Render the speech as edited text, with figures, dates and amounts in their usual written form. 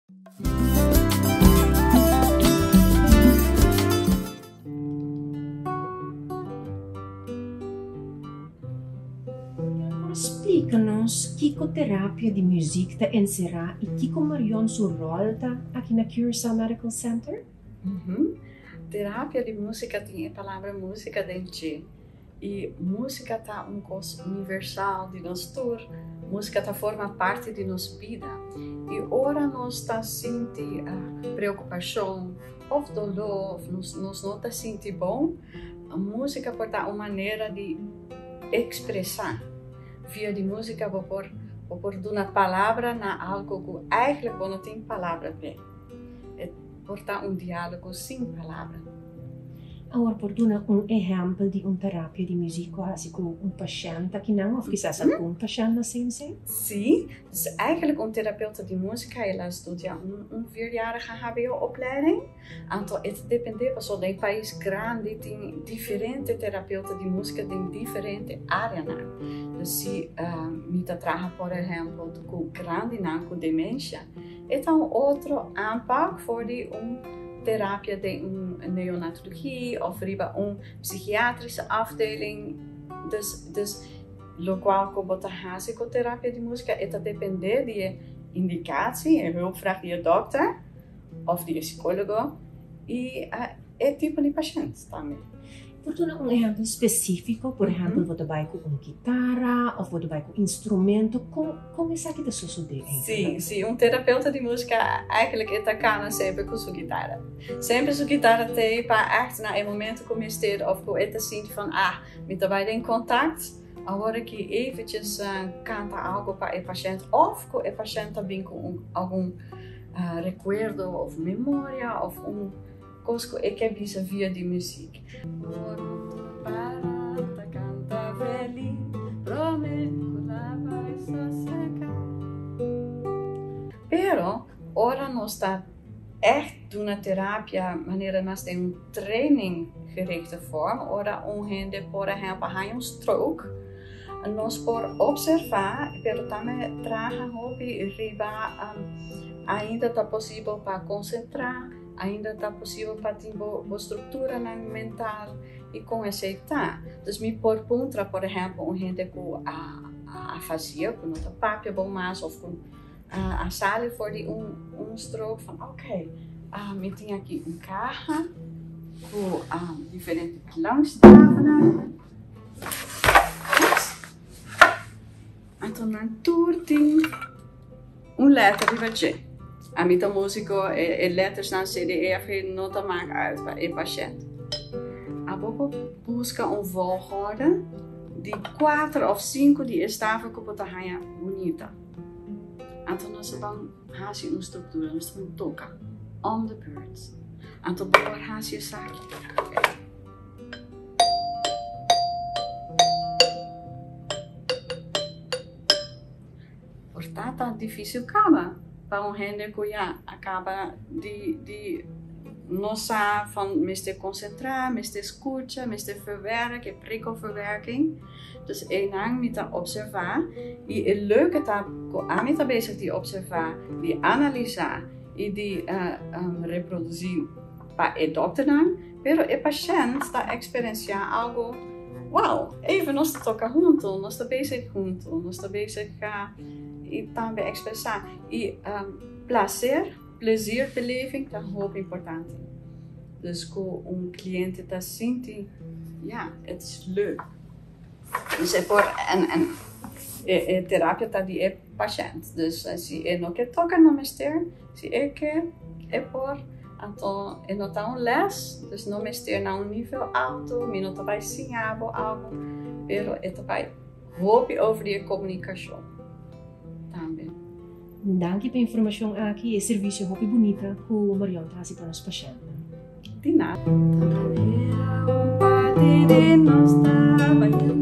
Por splika nos kiko terapia di muzik ta enserá i kiko Marion su ròl ta aki na Curaçao Medical Center? Terapia di músika tin e palabra músika den dje. I músika ta un kos universal di nos tur. Músika ta forma parti di nos bida. I ora nos ta sinti preokupashon òf doló òf nos nos no ta sinti bon, músika por ta un manera di ekspresá. Via di músika bo por bo por duna palabra na algu ku eigentlik bo no tin palabra p'e. E por ta un diálogo sin palabra. Awor por duna un ehèmpel di un terapia di muzik ku hasi ku un pashènt akinan òf kisas algun pashènt na CMC? Sí, dus eigenlijk un terapeuta di músika el a studia un un vierjarige hbo-opleiding. Anto e ta dependé pasobra den pais grandi tin diferente terapeuta di músika den diferente áreanan. Dus si mi ta traha por ehèmpel ku grandinan ku demensha, E ta un otro aanpak for di un terapia den un neonatologie of riba un psichiatrische afdeling. Dus, dus locual cu bo ta haci cu terapia di musica e ta depende di e indicatie, e hulpvraag di e dokter of di e psicologo y e tipo di pashent tambe. Por duna un ehèmpel spesífiko? Por ehèmpel, bo ta bai ku un kitara òf bo ta bai ku instrumento. Kon kon esaki ta sosodé eigenlijk? Sí, sí. Un terapeuta di músika eigenlijk e ta kana semper ku su kitara. Semper su kitara t'ei pa ègt na e momento ku mester òf ku e ta sinti van ah, mi ta bai den kontakt, awor aki eventjes kanta algu pa e pashènt òf ku e pashènt ta bin ku un algun rekuerdo òf memoria òf un. Kos ku e ke bisa via di muzik. Pero ora nos ta ègt duna terapia manera mas den un training gerichte vorm, ora un hende por ehèmpel haña un stroke, nos por opservá pero tambe traha hopi riba ainda ta posibel pa konsentrá. Ainda ta posibel pa tin bo bo structuranan mental y con esey ta. Dus mi por puntra por ehempel un hende cu a a afasia, cu no ta papia bon mas of cu a sali for di un un stroke van ok, mi tin aki un caha cu diferente klankstavennan. Anto nan tur tin un letter riba dje. Ami ta músiko, e lettersnan C, D, E, F, G no ta maak uit pa e pashènt. Abo por buska un volgorde di kuater òf sinku di e staven ku bo ta haña bunita. Anto nos ta ban hasi un struktura, nos ta ban toka om de beurt. Anto bo por hasi esaki. Por ta ta difícil kaba pa un hende ku ya a kaba di di no sa van mester konsentrá, mester skucha, mester verwerk, e prikkelverwerking. Dus einan mi ta opservá i e leuke ta ku ami ta bezig di opservá, di analisá i di reprodusí pa e dòkternan, pero e pashènt ta eksperensiá algu, wow, even nos ta toka huntu, nos ta bezig huntu, nos ta bezig i tambe ekspresá. I plaser, plezierbeleving ta hopi importante. Dus ku un kliente ta sinti, ja, het is leuk. Dus e por, en en e terapia ta di e pashènt. Dus si e no ke toka no mester. Si e ke, e por. Anto e no ta un les, dus no mester na un nivel alto, mi no ta bai siña bo algo, pero e ta bai hopi over di e komunikashon tambe. Danki pa e informashon aki, e servisio hopi bunita ku Marion ta hasi pa nos pashèntnan. Di nada. Ta manera un parti di nos ta bayendo.